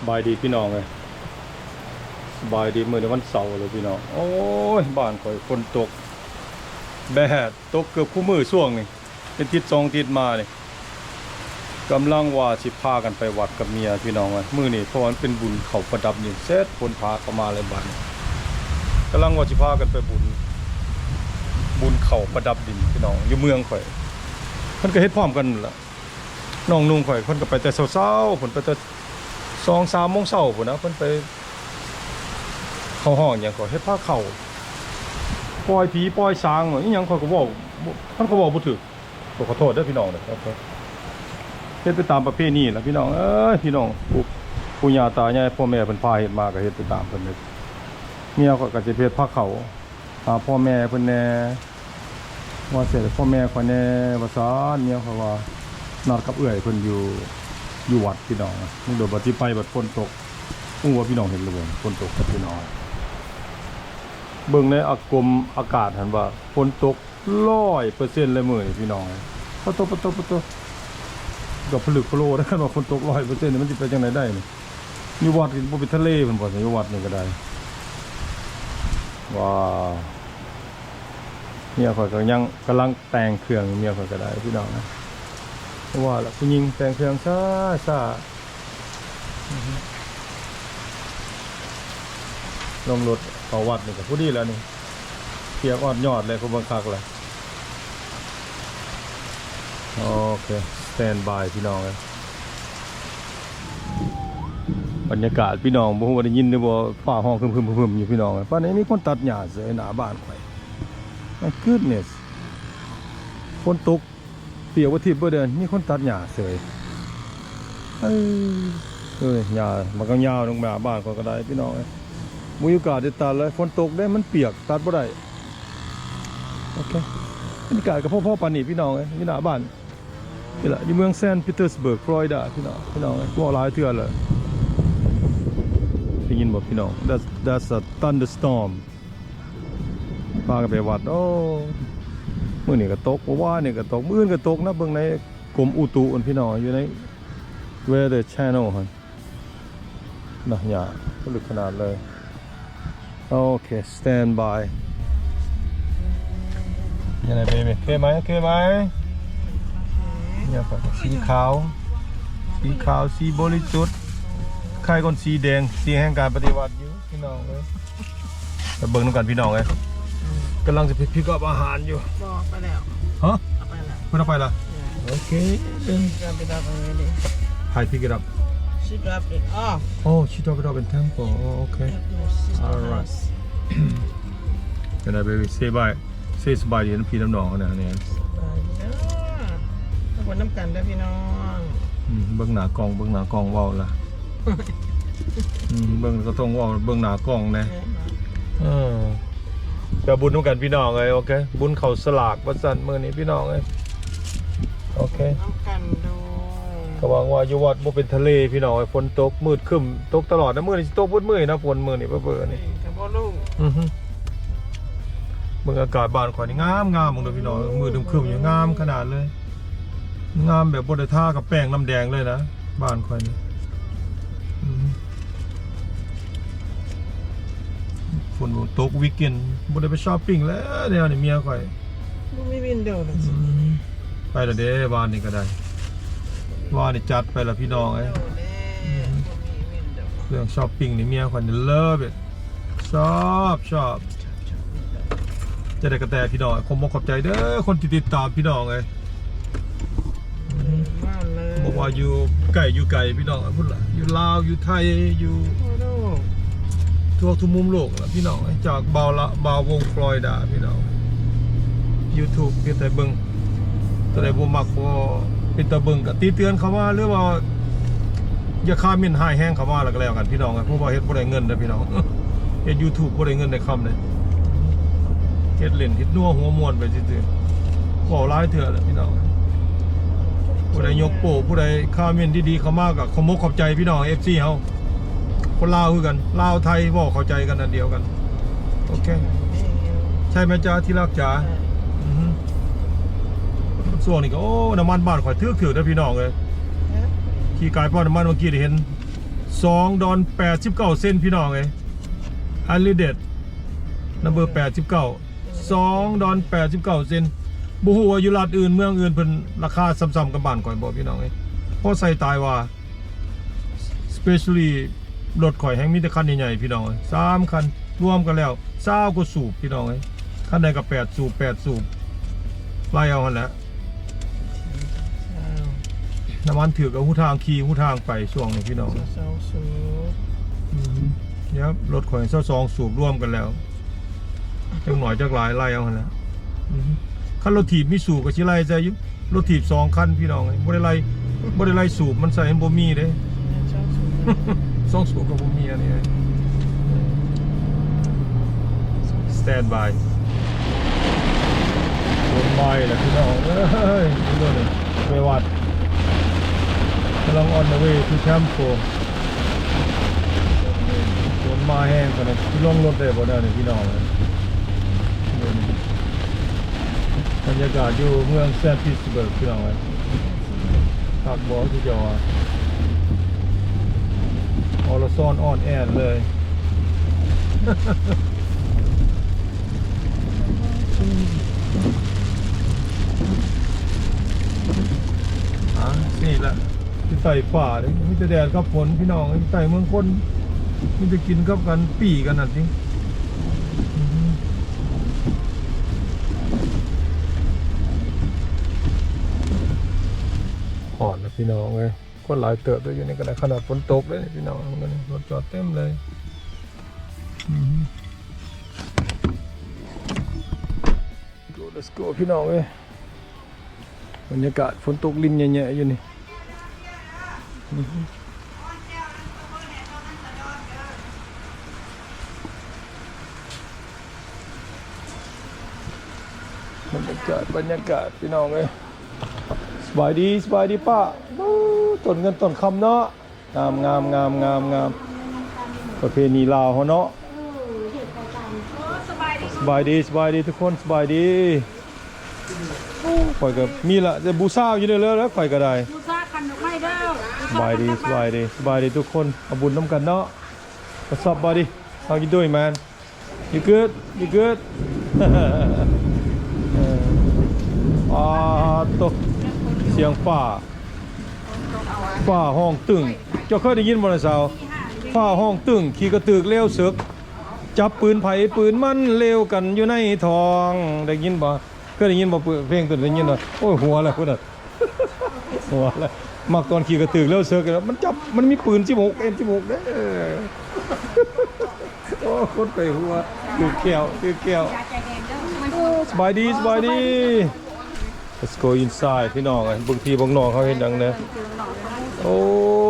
ສະບາຍດີພີ່ນ້ອງເອີຍ ສະບາຍດີ ມື້ນີ້ວັນເສົາແລ້ວພີ່ນ້ອງ. ໂອ້ຍ ບ້ານຂ້ອຍຝົນຕົກ ແບດ ຕົກເກືອບຄູ່ມື້ຊ່ວງນີ້ ເປັນທິດສອງທິດມານີ້. ກຳລັງວ່າຊິພາກັນໄປວັດກັບເມຍພີ່ນ້ອງເອີຍ ມື້ນີ້ ເພາະວ່າມັນເປັນບຸນເຂົ້າປະດັບດິນ ເສັດຝົນພາເຂົ້າມາແລ້ວບາດນີ້. ກຳລັງວ່າຊິພາກັນໄປບຸນ ບຸນເຂົ້າປະດັບດິນພີ່ນ້ອງ ຢູ່ເມືອງຂ້ອຍ ເພິ່ນກໍເຮັດພ້ອມກັນນັ້ນລະ. ນ້ອງນຸ່ງຂ້ອຍເພິ່ນກໍໄປແຕ່ເຊົ້າໆ ເພິ່ນໄປແຕ່ສອງສາມໂມງເຊົ້າພຸ້ນນະ ເພິ່ນໄປ ເຂົາຮ້ອງຫຍັງ ເຂົາເຮັດພາເຂົ້າ ປ່ອຍຜີປ່ອຍສາງອີ່ຫຍັງ ຂ້ອຍກໍເວົ້າ ມັນກໍເວົ້າບໍ່ຖືກ ຂໍໂທດເດີພີ່ນ້ອງເດີ. ເຮັດໄປຕາມປະເພນີລະພີ່ນ້ອງເອີຍ ພີ່ນ້ອງ ປູ່ ປູ່ຍ່າຕາຍາຍ ພໍ່ແມ່ເພິ່ນພາເຮັດມາ ກໍເຮັດໄປຕາມເພິ່ນເດີ. ເມຍຂ້ອຍກໍຊິໄປເຮັດພາເຂົ້າ ຫາພໍ່ແມ່ເພິ່ນແດ່ ວ່າຊິໃຫ້ພໍ່ແມ່ຂ້ອຍແດ່ວ່າຊັ້ນ. ເມຍຂ້ອຍວ່ານັດກັບເອື້ອຍເພິ່ນຢູ່ ຢູ່ວັດພີ່ນ້ອງ. ໂດຍບໍ່ຊິໄປບັດຝົນຕົກ ຮູ້ວ່າພີ່ນ້ອງເຫັນຫຼືບໍ່ ຝົນຕົກກັບພີ່ນ້ອງ. ເບິ່ງໃນອາກົມອາກາດຫັ້ນວ່າຝົນຕົກຮ້ອຍເປີເຊັນແລ້ວມື້ນີ້ພີ່ນ້ອງ. ປະໂຕ ປະໂຕ ປະໂຕ ກໍຜະລຶກພະໂລໄດ້ ຄັນວ່າຝົນຕົກຮ້ອຍເປີເຊັນນີ້ ມັນຊິໄປຈັ່ງໃດໄດ້ນີ້. ຢູ່ວັດກໍບໍ່ເປັນທະເລເພິ່ນບໍ່ ຢູ່ວັດນີ້ກໍໄດ້. ວ້າວ ເມຍຂ້ອຍກໍຍັງກຳລັງແຕ່ງເຄື່ອງ ເມຍຂ້ອຍກໍໄດ້ພີ່ນ້ອງ. ວ່າລະ ຜູ້ຍິງແຕ່ງເຄື່ອງຊ້າໆ ລົງລົດເຂົ້າວັດນີ້ກໍພໍດີແລ້ວນີ້ ປຽກອອດຍອດເລີຍ ຄືເບິ່ງຄັກແລ້ວ. ໂອເຄ ສະແຕນບາຍພີ່ນ້ອງເອີຍ. ບັນຍາກາດພີ່ນ້ອງ ບໍ່ຮູ້ວ່າໄດ້ຍິນຫຼືບໍ່ ຟ້າຮ້ອງຄຶມໆໆຢູ່ພີ່ນ້ອງເອີຍ. ປານນີ້ມີຄົນຕັດຫຍ້າເສີຍໜ້າບ້ານຂ້ອຍ. My goodness ຝົນຕົກ ປຽກວ່າທິບເບິດເດ້ ມີຄົນຕັດຫຍ້າເສີຍ. ເອີ ເອີ ຫຍ້າມັນກໍຍາວ ໜ້າບ້ານຂ້ອຍກໍໄດ້ພີ່ນ້ອງເອີຍ. ບໍ່ມີໂອກາດໄດ້ຕັດເລີຍ ຝົນຕົກເດ້ ມັນປຽກ ຕັດບໍ່ໄດ້. ໂອເຄ ບັນຍາກາດກໍພໍໆປານນີ້ພີ່ນ້ອງເອີຍ ຢູ່ໜ້າບ້ານນີ້ລະ ຢູ່ເມືອງ Saint Petersburg Florida ພີ່ນ້ອງ ພີ່ນ້ອງເອີຍ. ເວົ້າຫຼາຍເທື່ອແລ້ວ ໄດ້ຍິນບໍ່ພີ່ນ້ອງ? That's that's a thunderstorm. ພາກັນໄປວັດ. ໂອ້ ມື້ນີ້ກໍຕົກ ມື້ວານນີ້ກໍຕົກ ມື້ອື່ນກໍຕົກນະ. ເບິ່ງໃນກົມອຸຕຸຫັ້ນພີ່ນ້ອງ ຢູ່ໃນ Weather Channel ຫັ້ນນະ. ຫຍ້າກໍລຶກຂະໜາດເລີຍ. ໂອເຄ stand by. ຍັງໄງ baby ໂອເຄໄໝ? ໂອເຄໄໝ? ຫຍ້າກໍສີຂາວ ສີຂາວ ສີບໍລິສຸດ ຄ້າຍຄົນສີແດງ ສີແຫ່ງການປະຕິວັດຢູ່. ພີ່ນ້ອງເອີຍ ໄປເບິ່ງນຳກັນພີ່ນ້ອງເອີຍ. ກຳລັງຊິໄປ pick up ອາຫານຢູ່. ບໍ່ ໄປແລ້ວ. ຮະ? ເອົາໄປແລ້ວ. ເພິ່ນເອົາໄປລະ? ໂອເຄ ເພິ່ນເອົາໄປແລ້ວ. ໃຜ pick it up? She dropped it off. Oh, she dropped it off in temple. Oh, okay. Alright. Can I baby say bye? ເຊສະບາຍດີນຳພີ່ນຳນ້ອງເຮົາແດ່. ສະບາຍດີເດີ ມາບຸນນຳກັນເດີພີ່ນ້ອງ. ອືມ ເບິ່ງໜ້າກ້ອງ ເບິ່ງໜ້າກ້ອງເວົ້າລະ. ອືມ ເບິ່ງກະຕ້ອງເວົ້າ ເບິ່ງໜ້າກ້ອງແດ່. ເອີ ກະບຸນນຳກັນພີ່ນ້ອງເອີຍ. ໂອເຄ ບຸນເຂົ້າສະຫຼາກວ່າຊັ້ນມື້ນີ້ພີ່ນ້ອງເອີຍ. ໂອເຄ ນຳກັນໂດຍ. ກະຫວັງວ່າຢູ່ວັດບໍ່ເປັນທະເລພີ່ນ້ອງເອີຍ. ຝົນຕົກມືດຄຶ້ມ ຕົກຕະຫຼອດນະ. ມື້ນີ້ຊິຕົກເບິດມື້ນະ ຝົນມື້ນີ້ເຜີໆນີ້. ກະບໍ່ຮູ້. ອືຮຶ ເບິ່ງອາກາດບ້ານຂ້ອຍນີ້ງາມໆ ເບິ່ງເດີພີ່ນ້ອງ. ມືດຄຶ້ມຢູ່ ງາມຂະໜາດເລີຍ. ງາມແບບບໍ່ໄດ້ທາກັບແປ້ງນ້ຳແດງເລີຍນະ ບ້ານຂ້ອຍນີ້. ອືມ ຝົນຕົກ weekend ບໍ່ໄດ້ໄປ shopping ແລ້ວ ແນວນີ້ເມຍຂ້ອຍ. ບໍ່ມີ window ເລີຍ. ອືມ ໄປແລ້ວເດ້ ວານນີ້ກໍໄດ້ ວານນີ້ຈັດໄປແລ້ວພີ່ນ້ອງເອີຍ. ເລື່ອງ shopping ນີ້ເມຍຂ້ອຍນີ້ love it. ຊອບ ຊອບ ຈະໄດ້ກະແຕພີ່ນ້ອງ. ຂໍຂອບອົກຂອບໃຈເດີ ຄົນທີ່ຕິດຕາມພີ່ນ້ອງເອີຍ. ບໍ່ວ່າຢູ່ໃກ້ຢູ່ໄກພີ່ນ້ອງເອີຍ ພຸ້ນລະ ຢູ່ລາວ ຢູ່ໄທ ຢູ່ທົ່ວທຸກມຸມໂລກລະພີ່ນ້ອງເອີຍ. ຈາກບ່າວລະ ບ່າວວົງຟລໍຣິດາພີ່ນ້ອງ. YouTube ເຮັດໃຫ້ເບິ່ງ ຕົວໃດບໍ່ມັກ ບໍ່ເປັນຕາເບິ່ງກະຕິເຕືອນເຂົ້າມາ ຫຼືວ່າ ຢ່າຄອມເມັນຮ້າຍແຮງເຂົ້າມາລະກະແລ້ວກັນພີ່ນ້ອງເອີຍ. ເພາະວ່າເຮັດບໍ່ໄດ້ເງິນເດີພີ່ນ້ອງ ເຮັດ YouTube ບໍ່ໄດ້ເງິນໄດ້ຄຳເດ້. ເຮັດຫຼິ້ນ ເຮັດນົວຫົວມ່ວນໄປຊື່ໆ. ເວົ້າຫຼາຍເທື່ອແລ້ວພີ່ນ້ອງ ຜູ້ໃດຍົກໂປ້ ຜູ້ໃດຄອມເມັນດີໆເຂົ້າມາກະຂໍອົກຂອບໃຈພີ່ນ້ອງ ເອັຟຊີ ເຮົາ. ຄົນລາວຄືກັນ ລາວໄທເວົ້າເຂົ້າໃຈກັນອັນດຽວກັນ. ໂອເຄ ໃຊ່ໄໝຈ໋າ ທີ່ລັກຈ໋າ? ອືຮຶ ຊ່ວງນີ້ກໍ ໂອ້ ນ້ຳມັນບ້ານຂ້ອຍຖືກໆເດີພີ່ນ້ອງເອີຍ. ຂີ່ກາຍປ້ຳນ້ຳມັນ ເມື່ອກີ້ໄດ້ເຫັນ ສອງດອນແປດສິບເກົ້າເຊັນ ພີ່ນ້ອງເອີຍ. ອັນລີເດັດ ນຳເບີແປດສິບເກົ້າ ສອງດອນແປດສິບເກົ້າເຊັນ. ບໍ່ຮູ້ວ່າຢູ່ລັດອື່ນເມືອງອື່ນເພິ່ນລາຄາສ່ຳໆກັບບ້ານຂ້ອຍບໍ່ ພີ່ນ້ອງເອີຍ. ພໍໃສ່ຕາຍວ່າ especially ລົດຂ້ອຍແຮ່ງມີແຕ່ຄັນໃຫຍ່ໆ ພີ່ນ້ອງເອີຍ. ສາມຄັນລວມກັນແລ້ວຊາວກວ່າສູບ ພີ່ນ້ອງເອີຍ. ຄັນໃດກໍແປດສູບ ແປດສູບ ໄລ່ເອົາຫັ້ນແຫຼະ. ນ້ຳມັນຖືກ ເອົາຫູທາງຂີ່ຫູທາງໄປຊ່ວງນີ້ ພີ່ນ້ອງ. ຊາວສອງສູບ ອືມ ເອີບ ລົດຂ້ອຍຊາວສອງສູບລວມກັນແລ້ວ ຈັກໜ້ອຍຈັກຫຼາຍໄລ່ເອົາຫັ້ນແຫຼະ. ອືມ ຄັນລົດຖີບມີສູບກໍຊິໄລ່ໃສ່ຢູ່ ລົດຖີບສອງຄັນ ພີ່ນ້ອງເອີຍ. ບໍ່ໄດ້ໄລ່ ບໍ່ໄດ້ໄລ່ສູບມັນໃສ່ ມັນບໍ່ມີເດ້. ສອງສູບ ສອງສູບກໍບໍ່ມີອັນນີ້. Stand by ລົດໄປແລ້ວ ພີ່ນ້ອງເອີຍ. ນີ້ລົດນີ້ໄປວັດ ກຳລັງ on the way to temple. ຝົນມາແຮງປານໃດ ຊິລົງລົດໄດ້ບໍ່ແນວນີ້ ພີ່ນ້ອງເອີຍ. ບັນຍາກາດຢູ່ເມືອງ Saint Petersburg ພີ່ນ້ອງເອີຍ. ຄັກບໍ່ ຄືເຈົ້າວ່າ ອໍລະຊອນອອນແອນເລີຍ. ອ່າ ນີ້ລະ ຢູ່ໃຕ້ຟ້າເດ້ ມີແຕ່ແດດກັບຝົນ ພີ່ນ້ອງເອີຍ. ຢູ່ໃຕ້ເມືອງຄົນ ມີແຕ່ກິນກັບກັນ ປີ້ກັນນັ້ນຕິ. ຮ້ອນລະ ພີ່ນ້ອງເອີຍ. ຄົນຫຼາຍເຕີບເດ້ ຢູ່ນີ້ກໍໄດ້ ຂະໜາດຝົນຕົກເດ້ ພີ່ນ້ອງ. ລົດຈອດເຕັມເລີຍ. ອືມ Go, let's go ພີ່ນ້ອງເອີຍ. ບັນຍາກາດຝົນຕົກລິນແຍະໆຢູ່ນີ້. ອືມ ບັນຍາກາດ ບັນຍາກາດ ພີ່ນ້ອງເອີຍ. ສະບາຍດີ ສະບາຍດີປ້າ. ໂອ້ ຕົ້ນເງິນຕົ້ນຄຳເນາະ. ງາມ ງາມ ງາມ ງາມ ງາມ. ປະເພນີລາວເຮົາເນາະ. ສະບາຍດີ ສະບາຍດີທຸກຄົນ ສະບາຍດີ. ໂອ້ ຂ້ອຍກໍມີລະ ແຕ່ບູຊາຢູ່ເດີ ແລ້ວຂ້ອຍກໍໄດ້. ບູຊາຂັນດອກໄມ້ເດີ. ສະບາຍດີ ສະບາຍດີ ສະບາຍດີທຸກຄົນ. ເອົາບຸນນຳກັນເນາະ. What's up, buddy? How you doing, man? You good? You good? ເອີ ອາໂຕ ສຽງຟ້າ ຟ້າຮ້ອງຕຶ້ງ. ເຈົ້າເຄີຍໄດ້ຍິນບໍ່ນະສາວ? ຟ້າຮ້ອງຕຶ້ງ ຂີ້ກະຕຶກເລວເສິກ ຈັບປືນໃຜປືນມັນ ເລວກັນຢູ່ໃນທ້ອງ. ໄດ້ຍິນບໍ່? ເຄີຍໄດ້ຍິນບໍ່? ເພງຕົວນີ້ໄດ້ຍິນບໍ່? ໂອ້ຍ ຫົວແລ້ວພຸ້ນນະ. ຫົວແລ້ວ ມັກຕອນຂີ້ກະຕຶກແລ້ວເສິກ ມັນຈັບ ມັນມີປືນສິບຫົກ ເອັມສິບຫົກ ເດ້. ໂອ້ ຄົນໄປຫົວ ຖືກແກ້ວ ຖືກແກ້ວ. ສະບາຍດີ ສະບາຍດີ. Let's go inside ພີ່ນ້ອງເອີຍ. ເບິ່ງພີ່ເບິ່ງນ້ອງເຮົາເຮັດຫຍັງແດ່. ໂອ້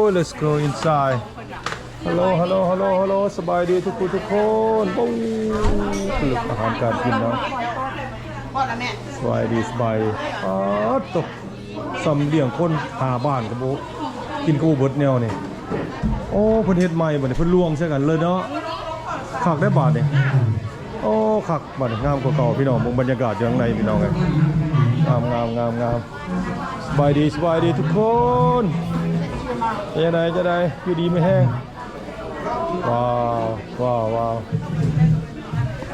ຍ Let's go inside. ຮັລໂຫຼ ຮັລໂຫຼ ຮັລໂຫຼ ຮັລໂຫຼ ສະບາຍດີທຸກຜູ້ທຸກຄົນ. ໂອ້ ຄືອາຫານການກິນເນາະ. ສະບາຍດີ ສະບາຍດີ. ປາດໂທ້ ສ່ຳລ້ຽງຄົນຫ້າບ້ານກໍບໍ່ ກິນກໍບໍ່ເບິດແນວນີ້. ໂອ້ ເພິ່ນເຮັດໃໝ່ບັດນີ້ ເພິ່ນລວງໃສ່ກັນເລີຍເນາະ. ຄັກໄດ໋ບາດນີ້. ໂອ້ ຄັກ ບັດນີ້ງາມກວ່າເກົ່າພີ່ນ້ອງ. ເບິ່ງບັນຍາກາດຢູ່ຂ້າງໃນພີ່ນ້ອງເອີຍ. ງາມ ງາມ ງາມ ງາມ. ສະບາຍດີ ສະບາຍດີທຸກຄົນ. ເປັນຈັ່ງໃດ ຈັ່ງໃດ ຢູ່ດີມີແຮງ. ວ້າວ ວ້າວ ວ້າວ.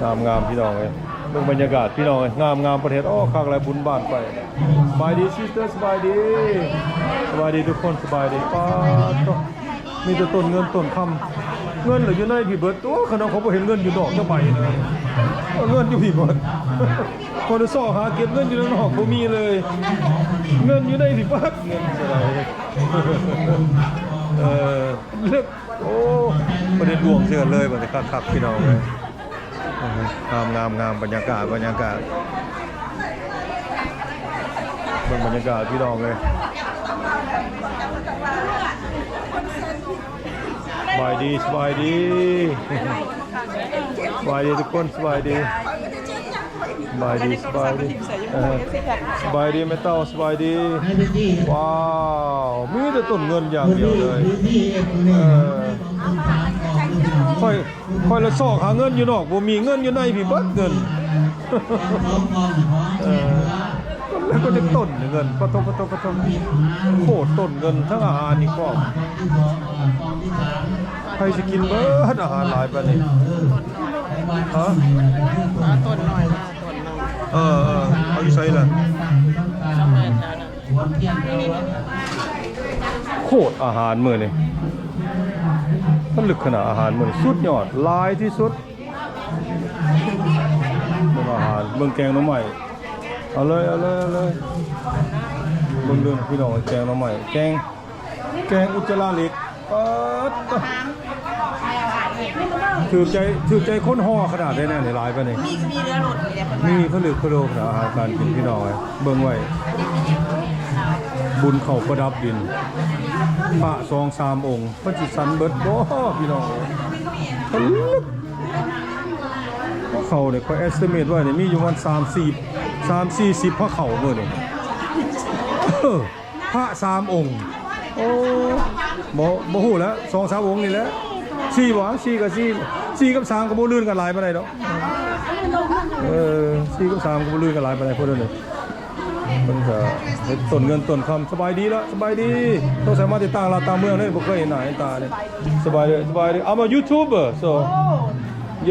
ງາມ ງາມ ພີ່ນ້ອງເອີຍ. ເບິ່ງບັນຍາກາດ ພີ່ນ້ອງເອີຍ. ງາມ ງາມ ປະເທດ. ໂອ້ ຄັກຫຼາຍ ບຸນບ້ານໄປ. ສະບາຍດີ ຊິສເຕີ ສະບາຍດີ. ສະບາຍດີທຸກຄົນ ສະບາຍດີ. ປາດໂທ້ ມີແຕ່ຕົ້ນເງິນຕົ້ນຄຳ. ເງິນລະຢູ່ໃນພີ້ເບິດຕົວະ. ຂະໜາດເຂົາບໍ່ເຫັນເງິນຢູ່ນອກຈັກໃບນະ ເງິນຢູ່ພີ້ເບິດ. ເຂົາໄດ້ຊອກຫາເກັບເງິນຢູ່ນອກ ບໍ່ມີເລີຍ. ເງິນຢູ່ໃນພີ້ເບິດ. ເງິນເສຍດາຍ. ເອີ ເລິກ. ໂອ້ ບໍ່ໄດ້ດວງເທື່ອເລີຍ. ບັດນີ້ຄັກໆ ພີ່ນ້ອງເອີຍ. ງາມ ງາມ ງາມ. ບັນຍາກາດ ບັນຍາກາດ. ເບິ່ງບັນຍາກາດ ພີ່ນ້ອງເອີຍ. ສະບາຍດີ ສະບາຍດີ ສະບາຍດີທຸກຄົນ. ສະບາຍດີ ສະບາຍດີ ສະບາຍດີ. ເອີ ສະບາຍດີແມ່ເຕົ້າ ສະບາຍດີ. ວ້າວ ມີແຕ່ຕົ້ນເງິນຢ່າງດຽວເລີຍ. ເອີ ຂ້ອຍ ຂ້ອຍລະຊອກຫາເງິນຢູ່ນອກ ບໍ່ມີ. ເງິນຢູ່ໃນພີ້ເບິດເງິນ. ເອີ ມັນກໍຈະຕົ້ນເງິນ. ປະໂທ ປະໂທ ປະໂທ. ໂຄດຕົ້ນເງິນ ທັງອາຫານອີກພ້ອມ. ໃຜຊິກິນເບິດອາຫານຫຼາຍປານນີ້? ຮະ? ເອີ ເອີ ເອົາຢູ່ໃສລະ? ໂຄດອາຫານມື້ນີ້ ມັນລຶກຂະໜາດ ອາຫານມື້ນີ້ສຸດຍອດ ຫຼາຍທີ່ສຸດ. ເບິ່ງອາຫານ ເບິ່ງແກງໜໍ່ໄມ້ ເອົາເລີຍ ເອົາເລີຍ ເອົາເລີຍ ເບິ່ງເດີພີ່ນ້ອງ ແກງໜໍ່ໄມ້ ແກງ ແກງອຸດຈາລາເຫຼັກ ປາດໂທ້ ຖືກໃຈ ຖືກໃຈຄົນຫໍ່ຂະໜາດໃດແນວນີ້ ຫຼາຍປານນີ້ ມີ ມີເຫຼືອລົ້ນນີ້ແຫຼະ ມີຜະລຶກຜະໂລຂະໜາດ ອາຫານການກິນພີ່ນ້ອງເອີຍ ເບິ່ງໄວ້ ບຸນເຂົ້າປະດັບດິນ ພະສອງສາມອົງ ເພິ່ນຊິສັນເບິດບໍ່ພີ່ນ້ອງເອີຍ ຜະລຶກ ພະເຂົ້ານີ້ ຂ້ອຍ estimate ໄວ້ນີ້ ມີຢູ່ປະມານສາມສິບ ສາມສີ່ສິບພະເຂົ້າມື້ນີ້ ເອີ ພະສາມອົງ ໂອ້ ບໍ່ ບໍ່ຮູ້ແຫຼະ ສອງສາມອົງນີ້ແຫຼະ ສີ່ບໍ່ ສີ່ກໍສີ່ ສີ່ກັບສາມກໍບໍ່ລື່ນກັນຫຼາຍປານໃດດອກ ເອີ ສີ່ກັບສາມກໍບໍ່ລື່ນກັນຫຼາຍປານໃດ ພວກນັ້ນນີ້ ເພິ່ນກະເຮັດຕົ້ນເງິນຕົ້ນຄຳ. ສະບາຍດີລະ ສະບາຍດີ. ສົງໄສມາແຕ່ຕ່າງລັດຕ່າງເມືອງເດ້ ບໍ່ເຄີຍເຫັນໜ້າເຫັນຕາເດ້. ສະບາຍເດີ ສະບາຍດີ. I'm a YouTuber, so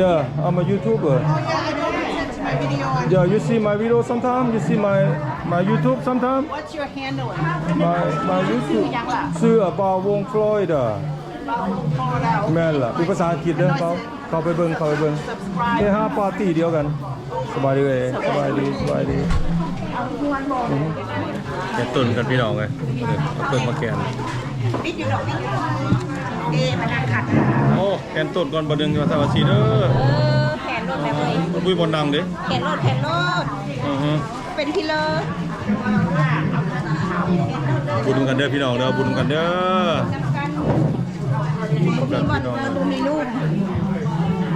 yeah, I'm a YouTuber. Oh yeah, I know you sent my video. Yeah, you see my video sometime? You see my, my YouTube sometime? What's your handle? My, my YouTube. ຊື່ຫຍັງລະ? ຊື່ Bawong Florida. ແມ່ນລະ ເປັນພາສາອັງກິດເດີ. ເຂົ້າ ເຂົ້າໄປເບິ່ງ ເຂົ້າໄປເບິ່ງ ເຮຮາປາຕີ້ດຽວກັນ. ສະບາຍດີເອີຍ ສະບາຍດີ ສະບາຍດີ. ອືຮຶ ເຮັດຕົ້ນກັນພີ່ນ້ອງເອີຍ ເອີ ເອົາເຄື່ອງມາແກນ. ປິດຢູ່ດອກ ປິດຢູ່ດອກ. ເອີ ມານັ່ງຂັດ. ໂອ້ ແກນຕົ້ນກ່ອນ ບໍ່ດຶງວ່າຊາວາຊີເດີ. ເອີ ແຂນໂດນແບບເລີຍ. ບໍ່ມີບ່ອນນັ່ງເດ້. ແຂນໂລດ ແຂນໂລດ. ອືຮຶ ເປັນກິໂລ. ບຸນນຳກັນເດີພີ່ນ້ອງເດີ ບຸນນຳກັນເດີ. ບໍ່ມີບ່ອນ ບໍ່ມີລູກ.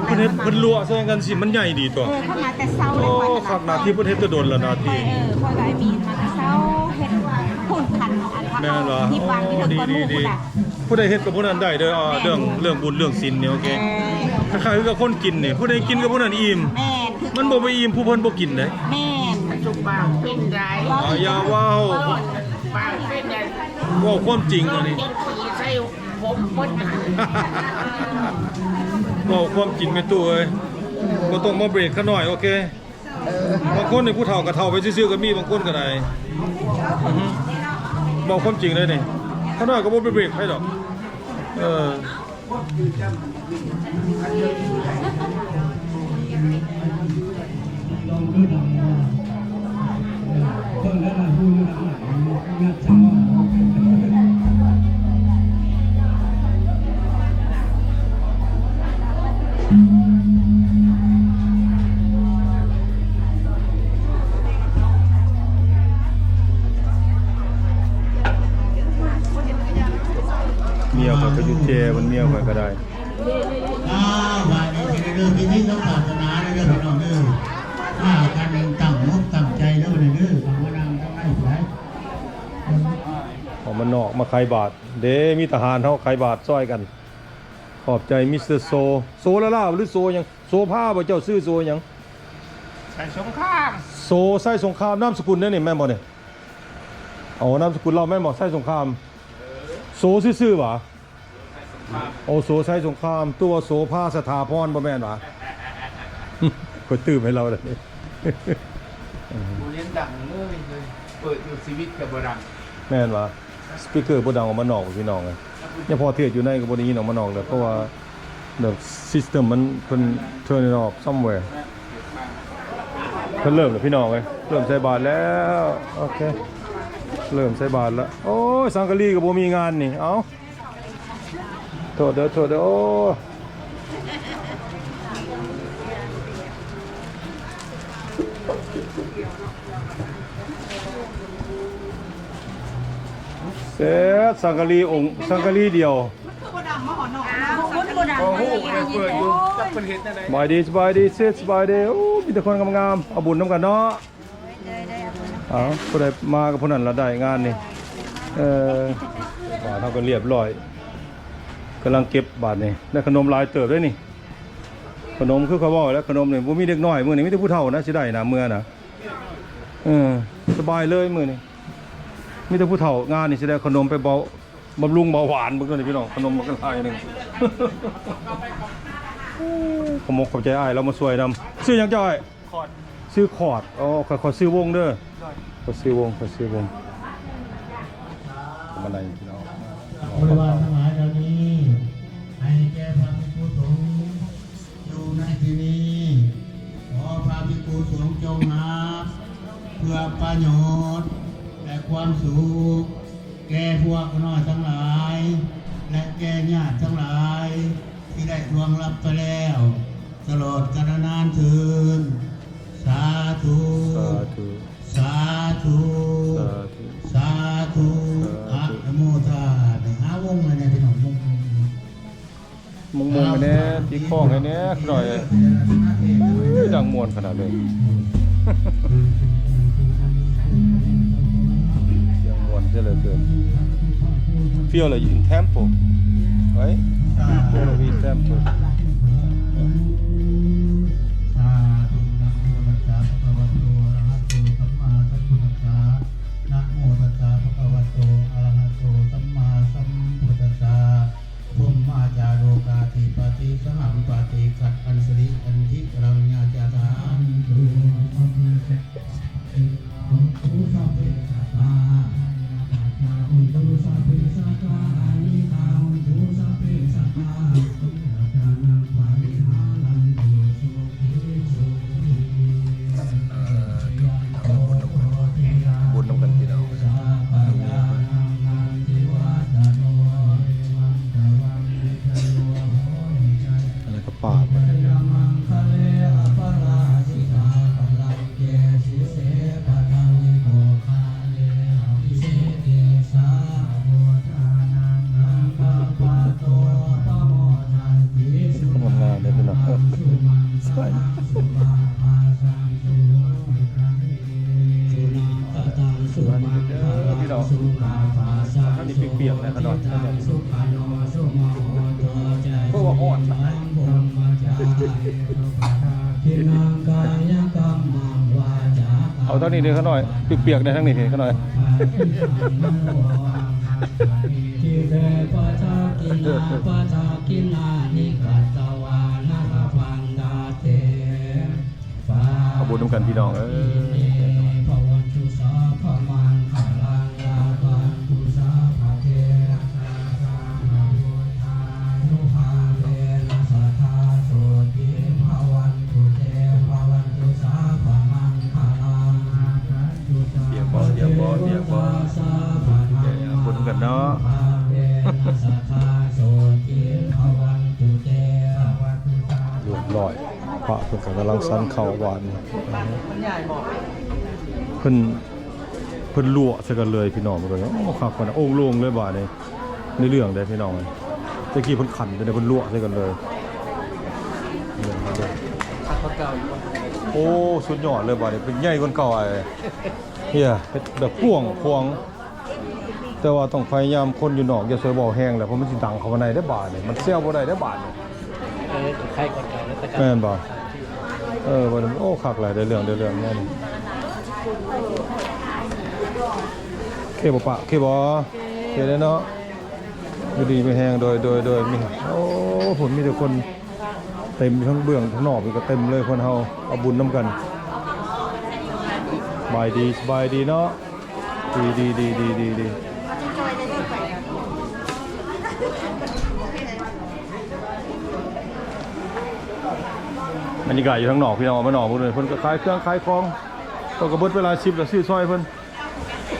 ເພິ່ນເຮັດ ເພິ່ນລົວະໃສ່ກັນຊິ ມັນໃຫຍ່ດີຕົວະ. ເອີ ເພິ່ນມາແຕ່ເຊົ້າ. ໂອ້ ຄັກນະ ທີ່ເພິ່ນເຮັດແຕ່ດົນແລ້ວນະ ທີ່ ເອີ ຂ້ອຍກໍໄອ້ມີມາແຕ່ເຊົ້າ ເຮັດພຸ້ນຂັນອັນ ແມ່ນຫວາ? ທີ່ວາງຢູ່ເທິງກ້ອນໝູ່ພຸ້ນນະ. ຜູ້ໃດເຮັດກັບຜູ້ນັ້ນໄດ້ເດີ. ເລື່ອງ ເລື່ອງບຸນເລື່ອງສິນນີ້ ໂອເຄ. ຄ້າຍໆຄືກັບຄົນກິນນີ້ ຜູ້ໃດກິນກັບຜູ້ນັ້ນອີ່ມ. ແມ່ນ ມັນບໍ່ໄປອີ່ມຜູ້ເພິ່ນບໍ່ກິນເດ້. ແມ່ນ ຈຸບປາກເປັນໄດ. ຢ່າເວົ້າ ປາກເປັນໄດ. ເວົ້າຄວາມຈິງອັນນີ້ ເຈັດປີໃສ່ຫົກຄົນ. ເວົ້າຄວາມຈິງແມ່ຕູ້ເອີຍ ບໍ່ຕ້ອງມາເບຣກຂ້ານ້ອຍ ໂອເຄ. ບາງຄົນນີ້ຜູ້ເຖົ້າກໍເຖົ້າໄປຊື່ໆກໍມີ ບາງຄົນກໍໄດ້. ອືຮຶ ເວົ້າຄວາມຈິງເລີຍນີ້ ຂ້ານ້ອຍກໍບໍ່ໄປເບຣກໃຜດອກ. ເອີ. ເມຍຂ້ອຍກໍຢູ່ແຈ ມັນເມຍຂ້ອຍກໍໄດ້. ອ້າວ ບາດນີ້ຊິໄດ້ເລີ່ມພິທີທາງສາສະໜາແລ້ວເດີພີ່ນ້ອງເດີ. ພາກັນຕັ້ງອົກຕັ້ງໃຈເດີບາດນີ້ເດີ. ເຂົ້າມານັ່ງທາງໃນໄປ. ອອກມານອກມາໄຂບາດເດ້ ມີທະຫານເຮົາໄຂບາດຊ່ອຍກັນ. ຂອບໃຈມິສເຕີໂຊ. ໂຊລາລາ ຫຼື ໂຊຫຍັງ? ໂສພາບໍ່? ເຈົ້າຊື່ໂຊຫຍັງ? ໄຊສົງຄາມ. ໂສໄຊສົງຄາມ ນາມສະກຸນເດ້ນີ້ ແມ່ນບໍ່ນີ້? ເອົານາມສະກຸນລາວແມ່ນບໍ່? ໄຊສົງຄາມ. ເອີ ໂສຊື່ໆຫວາ? ໂອ ໂສໄຊສົງຄາມ ຕົວະໂສພາສະຖາພອນ ບໍ່ແມ່ນຫວາ? ຂ້ອຍຕື່ມໃຫ້ລາວເດ້. ບໍ່ເຫັນດັງເລີຍ ເປີດຢູ່ຊີວິດກໍບໍ່ດັງ. ແມ່ນຫວາ? ສະປີກເກີບໍ່ດັງອອກມານອກ ພີ່ນ້ອງເອີຍ. ຍັງພໍເທດຢູ່ໃນກໍບໍ່ໄດ້ຍິນອອກມານອກເລີຍ ເພາະວ່າແບບ ຊິສເຕັມມັນ ເພິ່ນ turn it off somewhere. ເພິ່ນເລີ່ມແລ້ວ ພີ່ນ້ອງເອີຍ ເລີ່ມໃສ່ບາດແລ້ວ. ໂອເຄ ເລີ່ມໃສ່ບາດແລ້ວ. ໂອ້ຍ ສັງກະລີກໍບໍ່ມີງານນີ້ ເອົ້າ. ໂທດເດີ ໂທດເດີ. ໂອ້ ເສັດ ສັງກະລີອົງ ສັງກະລີດຽວ. ສະບາຍດີ ສະບາຍດີ ເສັດ ສະບາຍດີ. ໂອ້ ມີແຕ່ຄົນງາມໆ ເອົາບຸນນຳກັນເນາະ. ເອົາ ຜູ້ໃດມາກັບຜູ້ນັ້ນລະໄດ້ງານນີ້. ເອີ ບາດເຮົາກໍລຽບລ້ອຍ ກຳລັງເກັບບາດນີ້. ໄດ້ຂະໜົມຫຼາຍເຕີບເດ້ນີ້. ຂະໜົມຄືຂ້ອຍເວົ້າແຫຼະ ຂະໜົມນີ້ບໍ່ມີເດັກນ້ອຍ ມື້ນີ້ມີແຕ່ຜູ້ເຖົ້ານະ ຊິໄດ້ນະ ເມືອນະ. ເອີ ສະບາຍເລີຍມື້ນີ້ ມີແຕ່ຜູ້ເຖົ້າ. ງານນີ້ຊິໄດ້ຂະໜົມໄປເບົາ ບຳລຸງເບົາຫວານເບິ່ງຕົວນີ້ພີ່ນ້ອງ ຂະໜົມບັກຫຼາຍໜຶ່ງ. ຂອບອົກຂອບໃຈອ້າຍລາວມາຊ່ວຍນຳ. ຊື່ຫຍັງເຈົ້າອ້າຍ? ຄອດ. ຊື່ຄອດ. ອໍ ຂ້ອຍ ຂ້ອຍຊື່ວົງເດີ. ໂດຍ. ຂ້ອຍຊື່ວົງ ຂ້ອຍຊື່ວົງ. ມາໃນພີ່ນ້ອງ ບໍລິວານທັງຫຼາຍເຫຼົ່ານີ້ ໃຫ້ແກ່ພະພິກຂຸສົງ ຢູ່ໃນທີ່ນີ້ ຂໍພະພິກຂຸສົງຈົ່ງຮັບ ເພື່ອປະໂຫຍດ ແລະ ຄວາມສຸກ ແກ່ພວກຂ້ານ້ອຍທັງຫຼາຍ ແລະ ແກ່ຍາດທັງຫຼາຍ ທີ່ໄດ້ລ່ວງລັບໄປແລ້ວ ຕະຫຼອດການນານເທີນ. ສາທຸ ສາທຸ ສາທຸ ສາທຸ ສາທຸ ສາທຸ. ອະນຸໂມທາມິ ຫາວົງແດ່ພີ່ນ້ອງ ວົງ ວົງ ວົງ ວົງແດ່ ຕີຄອງໃຫ້ແດ່ໜ້ອຍ. ເອີຍ ດັງມ່ວນຂະໜາດເລີຍ ສຽງມ່ວນເສຍເຫຼືອເກີນ. Feel like in temple, right? Feel like in temple. ສາທຸ ນະໂມຕັດສະ ພະຄະວະໂຕ ອະລະຫະໂຕ ສຳມາສຳພຸດທັດສະ. ນະໂມຕັດສະ ພະຄະວະໂຕ ອະລະຫະໂຕ ສຳມາສຳພຸດທັດສະ. ພົມມາຈາໂລກາທິປະຕິ ສະຫັມປະຕິ ຂັດອັນສະລິ ອັນທິກະລັງຍາຈາທາ ໂຫຕຸ ສັບເພ ສັກກາ ພະຍາປັດຊາ ໂຫຕຸ ສັບເພ ສັກກາ ອານິກາ ໂຫຕຸ ສັບເພ ສັກກາ ໂຫຕຸ ສັກການັງ ປະລິຫາລັນຕຸ ສຸຂີ ສຸຂີ ສາທຸ ທຳບຸນນຳກັນ ທຳບຸນນຳກັນພີ່ນ້ອງ. ອັນນັ້ນກໍປາກໄວ້ ງາມໆເດ້ພີ່ນ້ອງ. ພີ່ນ້ອງ ທາງນີ້ປຽກໆ ແນ່ຂະໜອດ ເພາະວ່າຮ້ອນ. ເອົາທາງນີ້ເດ້ຂະໜອດ ປຽກໆ ແນ່ທາງນີ້ເດ້ຂະໜອດ. ເຂົ້າບຸນນຳກັນພີ່ນ້ອງເອີຍ. ປຽກບໍ່ ປຽກບໍ່ ປຽກບໍ່ ປຽກບໍ່ ບຸນນຳກັນເນາະ. ຮຽບຮ້ອຍ ພະເພິ່ນກໍກຳລັງສັນເຂົ້າບາດນີ້ ເພິ່ນ ເພິ່ນລົວະໃສ່ກັນເລີຍພີ່ນ້ອງ. ໂອ້ ຄັກປານ ໂອ້ໂລ່ງເລີຍບາດນີ້ ໃນເລື່ອງເດ້ພີ່ນ້ອງ. ແຕ່ກີ້ເພິ່ນຂັນ ແຕ່ເພິ່ນລົວະໃສ່ກັນເລີຍ. ໂອ້ ສຸດຍອດເລີຍບາດນີ້ ເປັນໃຫຍ່ກວ່າເກົ່າ. ເຮັດແບບກວ້າງຂວາງ ແຕ່ວ່າຕ້ອງພະຍາຍາມ ຄົນຢູ່ນອກຢ່າຊ່ວຍເວົ້າແຮງແຫຼະ ເພາະມັນຊິດັງເຂົ້າມາໃນເດ້ບາດນີ້ ມັນແຊວບໍ່ໄດ້ເດ້ບາດນີ້. ເອີ ໄຄກ່ອນເກົ່າແລ້ວ ແມ່ນບໍ່? ເອີ ບັດນີ້ ໂອ້ ຄັກຫຼາຍ ໄດ້ເລື່ອງ ໄດ້ເລື່ອງແນວນີ້. ໂອເຄບໍ່ປະ? ໂອເຄບໍ່? ໂອເຄເດ້ເນາະ. ຢູ່ດີມີແຮງ ໂດຍ ໂດຍ ໂດຍ ມີ ໂອ້ ພຸ້ນມີແຕ່ຄົນເຕັມ ທັງເບື້ອງທັງນອກນີ້ກໍເຕັມເລີຍ ຄົນເຮົາເອົາບຸນນຳກັນ. ສະບາຍດີ ສະບາຍດີເນາະ. ດີ ດີ ດີ ດີ ດີ ດີ. ບັນຍາກາດຢູ່ທາງນອກພີ່ນ້ອງ ມານອກເບິ່ງເພິ່ນກໍຂາຍເຄື່ອງຂາຍຂອງ ເພິ່ນກໍເບິດໄປຫຼາຍສິບແລ້ວ ຊື້ຊ່ອຍເພິ່ນ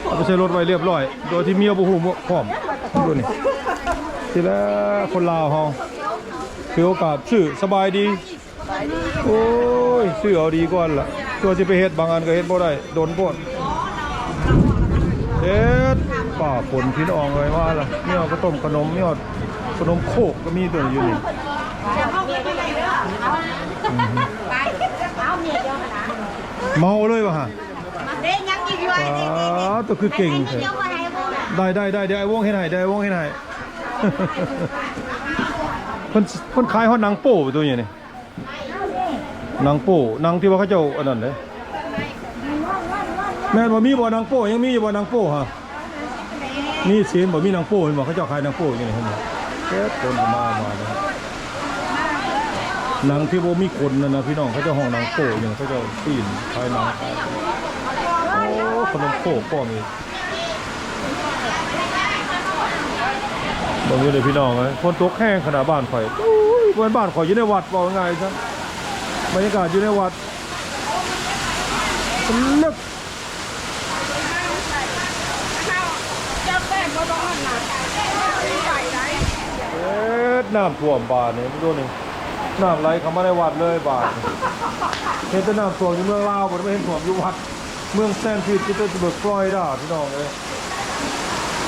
ເອົາໄປໃສ່ລົດໄວ້ລຽບລ້ອຍ ໂດຍທີ່ເມຍບໍ່ຮູ້ພ້ອມ. ເບິ່ງນີ້ ທີ່ແລ້ວຄົນລາວເຮົາ ຖືໂອກາດຊື້. ສະບາຍດີ. ໂອ້ຍ ຊື້ເອົາດີກ່ອນລະ ຕົວະຊິໄປເຮັດ ບາງອັນກໍເຮັດບໍ່ໄດ້ ດົນໂພດ. ເຮັດ ຟ້າຝົນພີ່ນ້ອງເອີຍ ມາລະ ມີຮອດເຂົ້າຕົ້ມຂະໜົມ ມີຮອດຂະໜົມໂຄກກໍມີຕົວນີ້ຢູ່ນີ້. ເມົາເລີຍວ່າຫະ ເດ້ຍັງອີກຢູ່. ອ້າ ຕົວຄືເກັ່ງແທ້. ໄດ້ ໄດ້ ໄດ້ ດຽວອ້າຍວົງເຮັດໃຫ້ ດຽວອ້າຍວົງເຮັດໃຫ້. ເພິ່ນ ເພິ່ນຂາຍຮອດໜັງໂປ້ຕົວນີ້ ໜັງໂປ້ ໜັງທີ່ວ່າເຂົາເຈົ້າອັນນັ້ນເດ້. ແມ່ນບໍ່? ມີບໍ່ໜັງໂປ້? ຍັງມີຢູ່ບໍ່ໜັງໂປ້ຫະ? ມີຊີ້ນບໍ່ ມີໜັງໂປ້ເຫັນບໍ່ ເຂົາເຈົ້າຂາຍໜັງໂປ້ຢູ່ນີ້ ເຫັນບໍ່ ເອີ ຄົນກໍມາ ມາເນາະ ໜັງທີ່ບໍ່ມີຂົນນັ້ນນະ ພີ່ນ້ອງ ເຂົາເຈົ້າຮ້ອງໜັງໂປ້ຢູ່ນີ້ ເຂົາເຈົ້າຊີ້ນ ຂາຍໜັງ ຂາຍ ໂອ້ ຂະໜົມໂຄກພ້ອມອີກ ເບິ່ງຢູ່ເດີພີ່ນ້ອງເອີຍ ຝົນຕົກແຮງຂະໜາດບ້ານຂ້ອຍ ໂອ້ຍ ບໍ່ແມ່ນບ້ານຂ້ອຍ ຢູ່ໃນວັດ ເວົ້າງ່າຍໆຊະ ບັນຍາກາດຢູ່ໃນວັດ ເລິກ ເອີ ນ້ຳຖ້ວມບາດນີ້ ເບິ່ງດູນີ້ ນ້ຳໄຫຼເຂົ້າມາໃນວັດເລີຍບາດນີ້ ເຫັນແຕ່ນ້ຳຖ້ວມຢູ່ເມືອງລາວ ບໍ່ໄດ້ມາເຫັນຖ້ວມຢູ່ວັດ ເມືອງແຊນຟິວ Petersburg Florida ພີ່ນ້ອງເອີຍ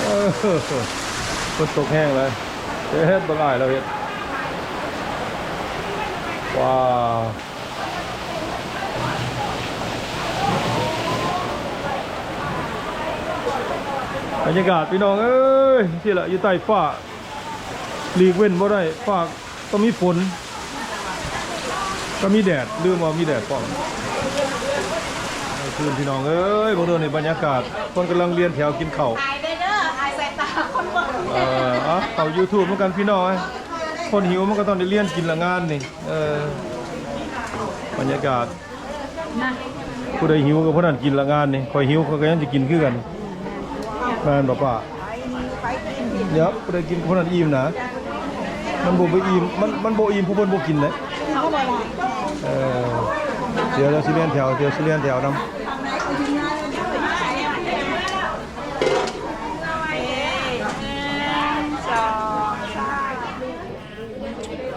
ເອີ ຝົນຕົກແຮງເລີຍ ເຮັດ ເບິ່ງອ້າຍລາວເຮັດ ວ້າວ ບັນຍາກາດພີ່ນ້ອງເອີຍ ຊີ້ລະ ຢູ່ໃຕ້ຟ້າ ຫຼີກເວັ້ນບໍ່ໄດ້ ຟ້າ ຕ້ອງມີຝົນ ກໍມີແດດ ລືມວ່າມີແດດພ້ອມ ຄືນພີ່ນ້ອງເອີຍ ເບິ່ງເດີນີ້ບັນຍາກາດ ຄົນກຳລັງລຽນແຖວກິນເຂົ້າ ອາຍເດີ ອາຍສາຍຕາຄົນເບິ່ງ ເອີ ເອົາ ເຂົ້າ YouTube ນຳກັນພີ່ນ້ອງເອີຍ ຄົນຫິວມັນກໍຕ້ອງໄດ້ລຽນກິນລະງານນີ້ ເອີ ບັນຍາກາດ ຜູ້ໃດຫິວກໍຜູ້ນັ້ນກິນລະງານນີ້ ຂ້ອຍຫິວຂ້ອຍກໍຍັງຊິກິນຄືກັນ ແມ່ນບໍ່ປ້າ? ເອີ ຜູ້ໃດກິນຜູ້ນັ້ນອີ່ມນະ ມັນບໍ່ໄປອີ່ມ ມັນ ມັນບໍ່ອີ່ມຜູ້ເພິ່ນບໍ່ກິນເດ້ ເອີ ດຽວ ດຽວຊິລຽນແຖວ ດຽວຊິລຽນແຖວນຳ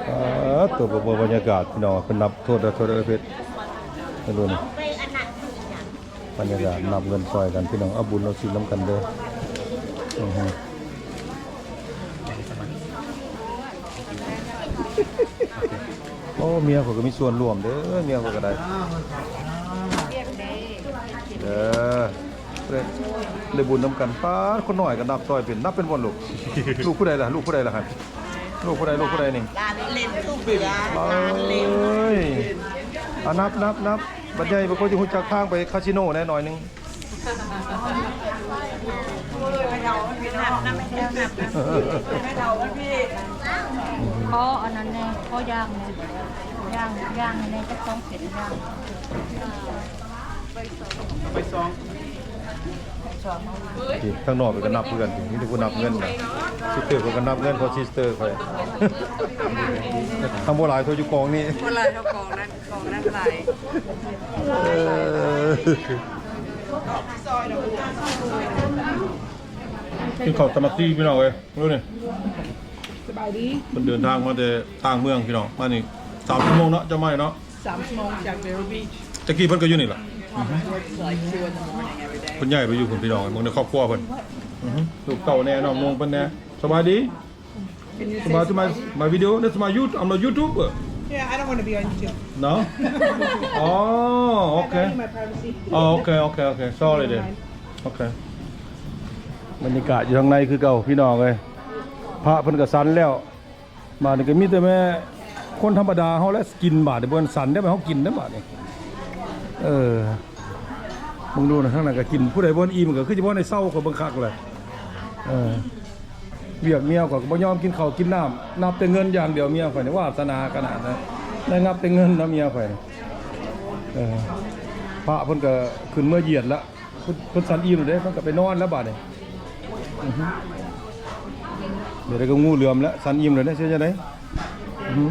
ອ່າ ໂຕ ເບິ່ງບັນຍາກາດພີ່ນ້ອງ ເພິ່ນນັບ ໂທດເດີ ໂທດເດີ ເອີ ເພັດ ເບິ່ງດູນີ້ ບັນຍາກາດນັບເງິນຊ່ອຍກັນພີ່ນ້ອງ ເອົາບຸນເອົາສິນນຳກັນເດີ ອືຮຶ ໂອ້ ເມຍຂ້ອຍກໍມີສ່ວນຮ່ວມເດີ ເມຍຂ້ອຍກໍໄດ້ ເອີ ໄດ້ ໄດ້ບຸນນຳກັນ ປາດ ຄົນນ້ອຍກໍນັບຊ່ອຍເປັນ ນັບເປັນບໍ່ລູກ? ລູກຜູ້ໃດລະ? ລູກຜູ້ໃດລະຫັ້ນ? ລູກຜູ້ໃດ? ລູກຜູ້ໃດນີ້? ຫຼານເຫຼັ້ນ ລູກເຂືອ ຫຼານເຫຼັ້ນ ເອີຍ ອ່ະ ນັບ ນັບ ນັບ ບັດໃຫຍ່ບັດກໍຊິຮູ້ຈັກທາງໄປຄາສິໂນແດ່ໜ້ອຍໜຶ່ງ ຂໍອັນນັ້ນແດ່ ຂໍຢ່າງແດ່ ຢ່າງ ຢ່າງແດ່ ຈັກສອງເປັນຢ່າງ ໄປສອງ ນີ້ທາງນອກເພິ່ນກໍນັບຄືກັນ ມີແຕ່ຜູ້ນັບເງິນນະ ຊິສເຕີເພິ່ນກໍນັບເງິນ ເພາະຊິສເຕີຂ້ອຍ ທຳບໍ່ຫຼາຍເທົ່າຢູ່ກອງນີ້ ບໍ່ຫຼາຍເທົ່າກອງນັ້ນ ກອງນັ້ນຫຼາຍ ເອີ ກິນເຂົ້າສາມັກຄີພີ່ນ້ອງເອີຍ ເບິ່ງດູນີ້ ສະບາຍດີ ເພິ່ນເດີນທາງມາແຕ່ຕ່າງເມືອງພີ່ນ້ອງ ມານີ້ສາມຊົ່ວໂມງເນາະ ຈະມາເນາະ ສາມຊົ່ວໂມງຈາກ Vero Beach ແຕ່ກີ້ເພິ່ນກໍຢູ່ນີ້ລະ Like two in the morning every day ເພິ່ນຍ້າຍໄປຢູ່ພຸ້ນພີ່ນ້ອງ ເບິ່ງໃນຄອບຄົວເພິ່ນ ອືຮຶ ລູກເຕົ້າແດ່ ນ້ອງນຸ່ງເພິ່ນແດ່ ສະບາຍດີ Can you say ສະບາຍດີ my, my video that's my YouTube I'm a YouTuber Yeah, I don't wanna be on YouTube No? Oh, I okay value my privacy Oh, okay, okay, okay Sorry then Never mind Okay ບັນຍາກາດຢູ່ທາງໃນຄືເກົ່າພີ່ນ້ອງເອີຍ ພະເພິ່ນກໍສັນແລ້ວ ບາດນີ້ກໍມີແຕ່ແມ່ຄົນທຳມະດາເຮົາແຫຼະກິນ ບາດນີ້ບໍ່ສັນໄດ້ ເຮົາກິນໄດ້ບາດນີ້ ເອີ ເບິ່ງດູນະ ທາງນັ້ນກໍກິນ ຜູ້ໃດບໍ່ອີ່ມກໍຄືຊິບໍ່ໄດ້ເຊົາ ຂ້ອຍເບິ່ງຄັກແຫຼະ ເອີ ວຽກເມຍຂ້ອຍກໍບໍ່ຍອມກິນເຂົ້າກິນນ້ຳ ນັບແຕ່ເງິນຢ່າງດຽວ ເມຍຂ້ອຍນີ້ ວາສະໜາຂະໜາດນັ້ນ ໄດ້ນັບແຕ່ເງິນນະ ເມຍຂ້ອຍນີ້ ເອີ ພະເພິ່ນກໍຂຶ້ນເມືອຢຽດລະ ເພິ່ນ ເພິ່ນສັນອີ່ມແລ້ວເດ້ ເພິ່ນກໍໄປນອນແລ້ວບາດນີ້ ອືຮຶ ດຽວໄດ້ກໍງູເຫຼືອມແລ້ວ ສັນອີ່ມແລ້ວເດ້ ຊິເຮັດຈັ່ງໃດ ອືຮຶ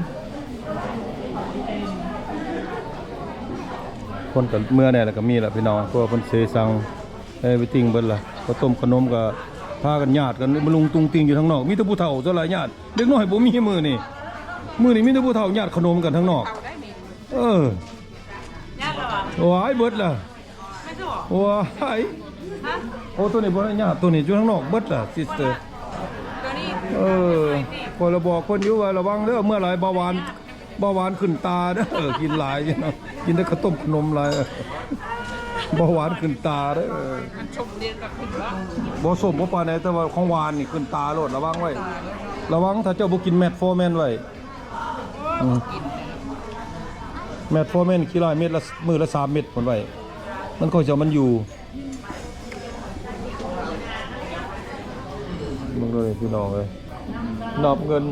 ຄົນກໍເມືອແດ່ລະ ກໍມີລະພີ່ນ້ອງ ເພາະວ່າເພິ່ນເສສັງ everything ເບິດລະ ເຂົ້າຕົ້ມຂະໜົມກໍພາກັນຍາດກັນ ມາລຸງຕຸງຕິງຢູ່ທາງນອກ ມີແຕ່ຜູ້ເຖົ້າສ່ວນຫຼາຍຍາດ ເດັກນ້ອຍບໍ່ມີມື້ນີ້ ມື້ນີ້ມີແຕ່ຜູ້ເຖົ້າຍາດຂະໜົມກັນທາງນອກ ເອີ ຍາດລະຫວາ ໂອ້ຍ ເບິດລະ ໂອ້ຍ ໂອ້ ໂຕນີ້ບໍ່ໄດ້ຍາດ ໂຕນີ້ຢູ່ທາງນອກເບິດລະ sister ໂຕນີ້ ເອີ ຂ້ອຍລະບອກເພິ່ນຢູ່ວ່າລະວັງເດີ ເມື່ອຫຼາຍເບົາຫວານ ເບົາຫວານຂຶ້ນຕາເດີ ກິນຫຼາຍ ກິນແຕ່ເຂົ້າຕົ້ມຂະໜົມຫຼາຍ ເບົາຫວານຂຶ້ນຕາເດີ ມັນສົ້ມເດ ບໍ່ສົ້ມບໍ່ປານໃດ ແຕ່ວ່າຂອງຫວານນີ້ຂຶ້ນຕາໂລດ ລະວັງໄວ້ ລະວັງ ຖ້າເຈົ້າບໍ່ກິນ metformin ໄວ້ ອືມ metformin ຂີ້ຮ້າຍເມັດລະ ມື້ລະສາມເມັດພຸ້ນໄວ້ ມັນຄ່ອຍຊິເອົາມັນຢູ່ ນີ້ພີ່ນ້ອງເອີຍ ນັບເງິນ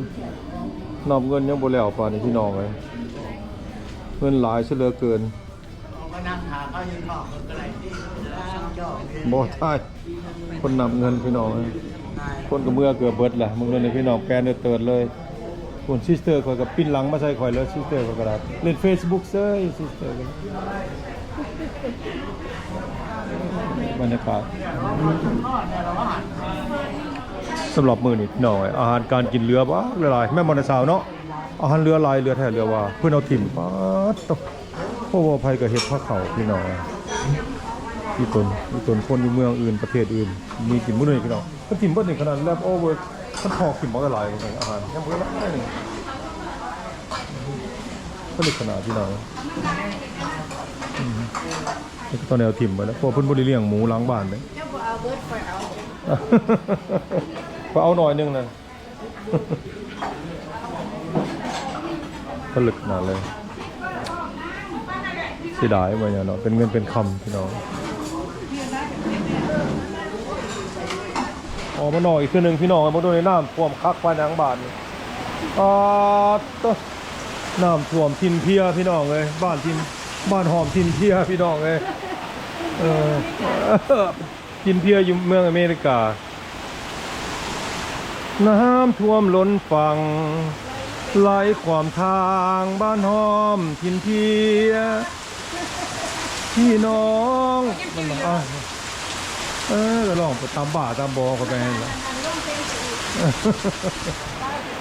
ນັບເງິນຍັງບໍ່ແລ້ວປານນີ້ພີ່ນ້ອງເອີຍ ເງິນຫຼາຍຊະເຫຼືອເກີນ. ບໍ່ຖ່າຍ ຄົນນັບເງິນພີ່ນ້ອງເອີຍ ຄົນກໍເມືອເກືອບເບິດແຫຼະ ເບິ່ງເດີນີ້ພີ່ນ້ອງ ແປນເຕີດໆເລີຍ. ພຸ້ນ ຊິສເຕີຂ້ອຍກໍປິ່ນຫຼັງມາໃສ່ຂ້ອຍເລີຍ ຊິສເຕີຂ້ອຍກໍໄດ້ ເລ່ນເຟສບຸກເຊີຍ ຊິສເຕີກໍໄດ້. ບັນຍາກາດສຳລັບມື້ນີ້ພີ່ນ້ອງເອີຍ ອາຫານການກິນເຫຼືອບັກຫຼາຍໆ ແມ່ນບໍ່ນະສາວເນາະ? ອາຫານເຫຼືອຫຼາຍ ເຫຼືອແທ້ເຫຼືອວ່າ ເພິ່ນເອົາຖິ້ມ ປາດໂທ້ ບໍ່ວ່າໃຜກໍເຮັດພາເຂົ້າພີ່ນ້ອງເອີຍ. ອີຕົນ ອີຕົນຄົນຢູ່ເມືອງອື່ນ ປະເທດອື່ນ ມີກິນມື້ນີ້ພີ່ນ້ອງ ເພິ່ນຖິ້ມເບິດນີ້ ຂະໜາດແລັບໂອເວີ ເພິ່ນຖອກຖິ້ມບັກຫຼາຍໆ ອາຫານຍັງບໍ່ໄດ້ຫຼາຍນີ້ ຜະລິດຂະໜາດພີ່ນ້ອງເອີຍ. ອືມ ນີ້ກໍຕ້ອງໄດ້ເອົາຖິ້ມໄປແລ້ວ ເພາະວ່າເພິ່ນບໍ່ໄດ້ລ້ຽງໝູຫຼັງບ້ານເດ້. ເຈົ້າບໍ່ເອົາເບິດ ຂ້ອຍເອົາ ຂ້ອຍເອົາໜ້ອຍໜຶ່ງນະ. ຜະລິດຂະໜາດເລີຍ ເສຍດາຍວ່າຫຍັງເນາະ ເປັນເງິນເປັນຄຳພີ່ນ້ອງ. ອອກມານອກອີກເທື່ອໜຶ່ງພີ່ນ້ອງ ມາເບິ່ງດູ ນ້ຳຖ້ວມຄັກປານຫຍັງບາດນີ້ ປາດໂທ້ ນ້ຳຖ້ວມຖິ່ນເພຍພີ່ນ້ອງເອີຍ ບ້ານຖິ່ນ ບ້ານຫອມຖິ່ນເພຍພີ່ນ້ອງເອີຍ. ເອີ ຖິ່ນເພຍຢູ່ເມືອງອາເມລິກາ ນ້ຳຖ້ວມລົ້ນຝັ່ງ ໄຫຼຂວ້ຳທາງ ບ້ານຫອມຖິ່ນເພຍ ພີ່ນ້ອງ ມັນ ເອີ ກໍລອງໄປຕາມບ້າຕາມບໍ່ເຂົາໄປຫັ້ນລະ.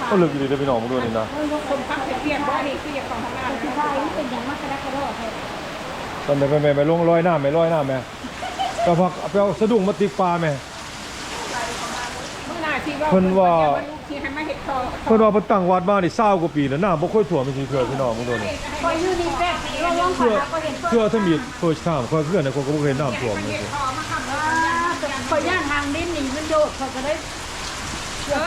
ໂອ້ ເລິກອີ່ຫຼີເດີພີ່ນ້ອງ ເບິ່ງດູນີ້ນະ ຄົນພັກຈະປ່ຽນບໍ່ ນີ້ຄືຢາກເຂົ້າຫ້ອງນ້ຳ ຊິພາເປັນຫຍັງມາກະດະກະດໍແທ້. ຕອນໃດແມ່ ແມ່ ແມ່ ລົງລອຍນ້ຳແມ່ ລອຍນ້ຳແມ່ ໄປພັກ ໄປເອົາສະດຸ້ງມາຕິກປາແມ່. ມື້ໜ້າຊິເວົ້າ ເພິ່ນວ່າ ເພິ່ນວ່າເພິ່ນຕັ້ງວັດມານີ້ຊາວກວ່າປີແລ້ວ ນ້ຳບໍ່ເຄີຍຖ້ວມຈັ່ງຊີ້ເທື່ອ ພີ່ນ້ອງເບິ່ງດູນີ້. ຂ້ອຍຢູ່ນີ້ແປດປີແລ້ວ ເທື່ອ ເທື່ອທຳອິດ ເຟີສທາມ ຂ້ອຍເຮືອນ ຂ້ອຍກໍບໍ່ເຄີຍເຫັນນ້ຳຖ້ວມຈັ່ງຊີ້. ຂ້ອຍຢ້ານທາງດິນນີ້ມັນໂຍດ ຂ້ອຍກໍເລີຍ ເອີ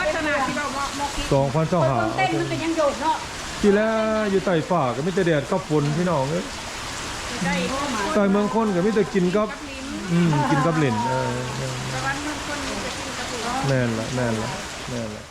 ສອງພັນຊາວຫ້າ ເບິ່ງເຕັ້ນມັນກໍຍັງໂຍດເນາະ. ທີ່ແລ້ວຢູ່ໃຕ້ຟ້າກໍມີແຕ່ແດດກັບຝົນ ພີ່ນ້ອງເອີຍ. ໃຕ້ເມືອງຄົນກໍມີແຕ່ກິນກັບ ອືມ ກິນກັບຫຼິ້ນ ເອີ ແມ່ນລະ ແມ່ນລະ ແມ່ນລະ.